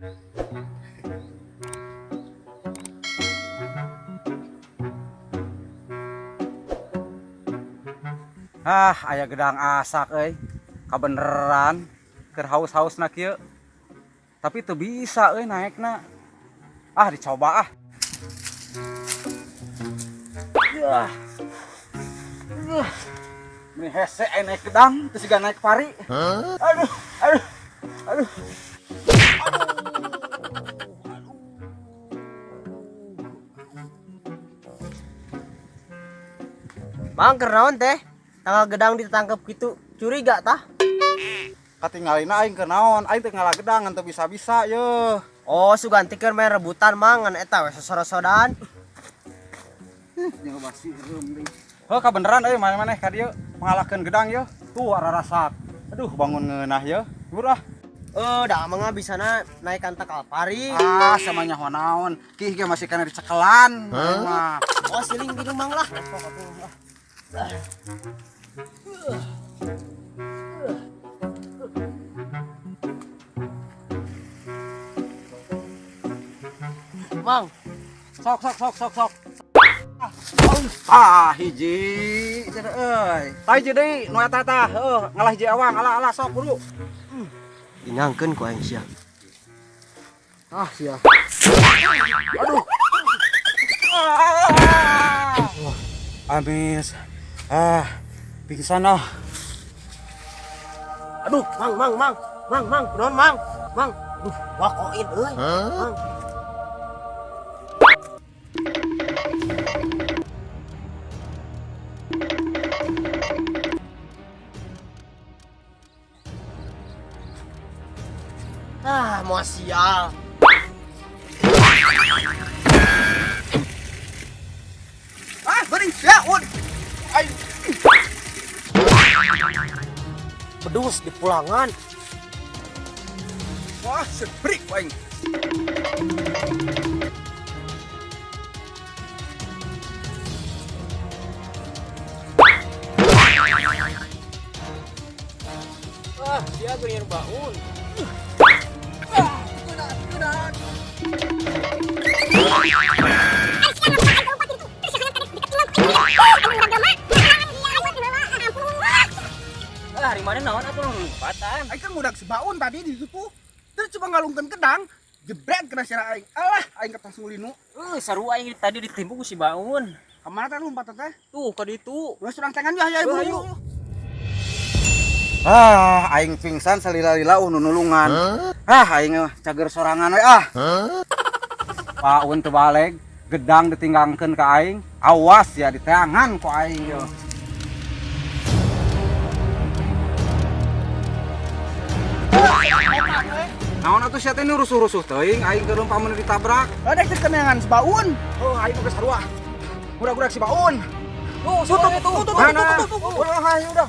Ah, aya gedang asak euy. Kabeneran keur haus-hausna kieu. Tapi teu bisa euy naekna. Ah, dicoba ah. Yah. Uh. Meni hese aya naik gedang, teu siga naik pari. Aduh, aduh. Aduh. Mang keur naon teh? Tanggal gedang ditangkep gitu, curiga tah? Katingalina aing keur naon? Aing teh ngalah gedang ngan teu bisa-bisa yeuh. Oh, sugan teh keur main rebutan mang ngan eta we sosorosodan. Jeung basi reureum deui. Heuh kabeneran euy maneh-maneh ka dieu ngalahkeun gedang yeuh. Tuh ararasak. Aduh bangun ngeunah yeuh. Bur ah. Eh, da mah bisana naik tangkal pari. Ah, sama nyaho naon. Kih ge masih kana dicekelan. Aing mah. Oh, siling gitu mang lah. Mang, Sok sok sok sok sok. Ah, hiji cenah euy. Tah hiji deui nu eta tah, heuh, ngalah hiji awang, alah alah sok buru. Dinangkeun ku aing sia. Ah, sia. Aduh. Amis. Ah, pingsan ah. Aduh, mang mang mang. Mang mang, kunaon mang? Mang. Aduh, wakoin euy. Mang. Ah, mau sial. Ah, geuning sia, un. Aing Bedus di pulangan. wah, sebrik aing. Ah, sia geuning baun. Ah, hari mana naon atuh lompatan? Aing kan ngudag si baun tadi di situ. Terus coba ngalungkeun gedang, jebret kena sirah aing. Alah, aing katas ngulinu. Seru aing tadi ditimbuk ku si baun. Kemana teh lompatan teh? Tuh, ka ditu. Geus urang tengan yeuh ya ibu. Ayo. Ah, aing pingsan salila-lila nu nulungan. Ah, aing cager sorangan we ah. Paun teu baleg, gedang ditinggangkeun ka aing. Awas ya diteangan ku aing yeuh. Naon atuh sia teh nu rusuh-rusuh teuing aing keur leumpang mun ditabrak. Ada teh kenangan si baun. Oh, aing geus sarua. Gurak-gurak si baun. Tuh, tuh, tuh, tuh, tuh, Mana? Udah, ayo udah.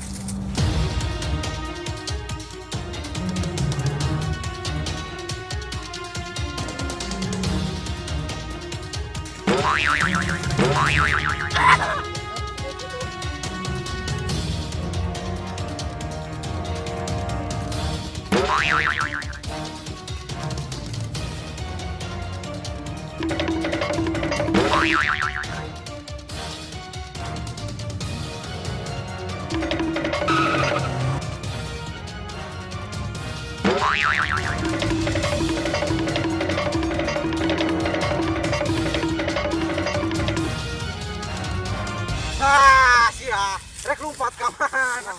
Ah, sia. Rek lompat ka mana?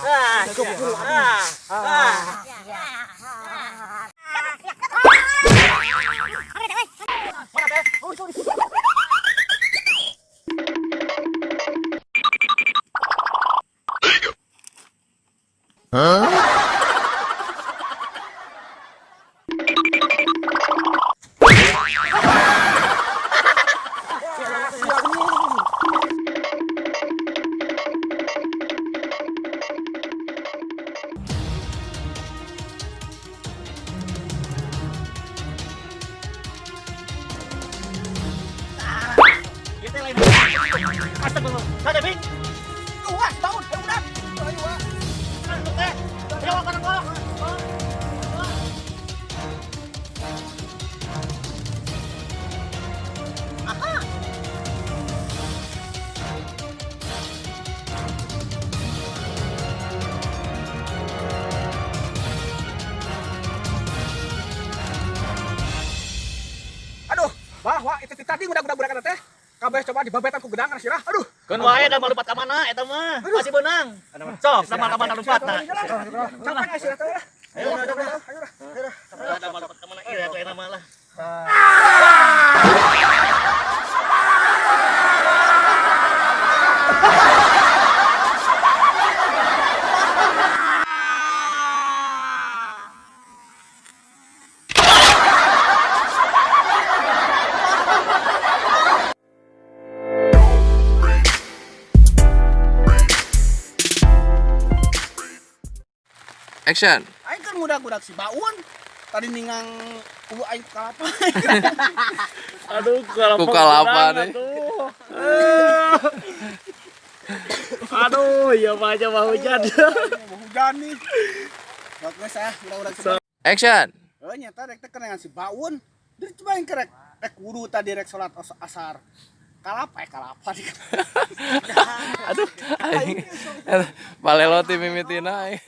Ah, ah, ah. Kita lain. Astagfirullah. Kada bing. Wah, si baun, ayo udah. Ayo, wah. Ayo, Tadi ngudag-ngudag teh. Kabeh coba dibabetan ku gedang kana sirah. Aduh. Keun wae da lompat ka mana eta mah. Masih beunang. Sok, da ka mana lompatna. Capek ah sirah teh lah. Ayo, Ayo, ayo, ayo. Da lompat ka mana ieu atuh eta mah lah. Action. Aing kan ngudag-ngudag si Baun. Tadi ningang ulu aing ku kalapa. Aduh, kalapa. Ku kalapa deh. Aduh, iya mah aja mah hujan. Mau hujan nih. Oke, saya udah-udah si Action. Oh, nyata rek teh kenangan si Baun. Dia coba yang kerek rek wudu tadi rek salat asar. Kalapa ya kalapa di. Aduh, aing. Palelo ti mimitina aing.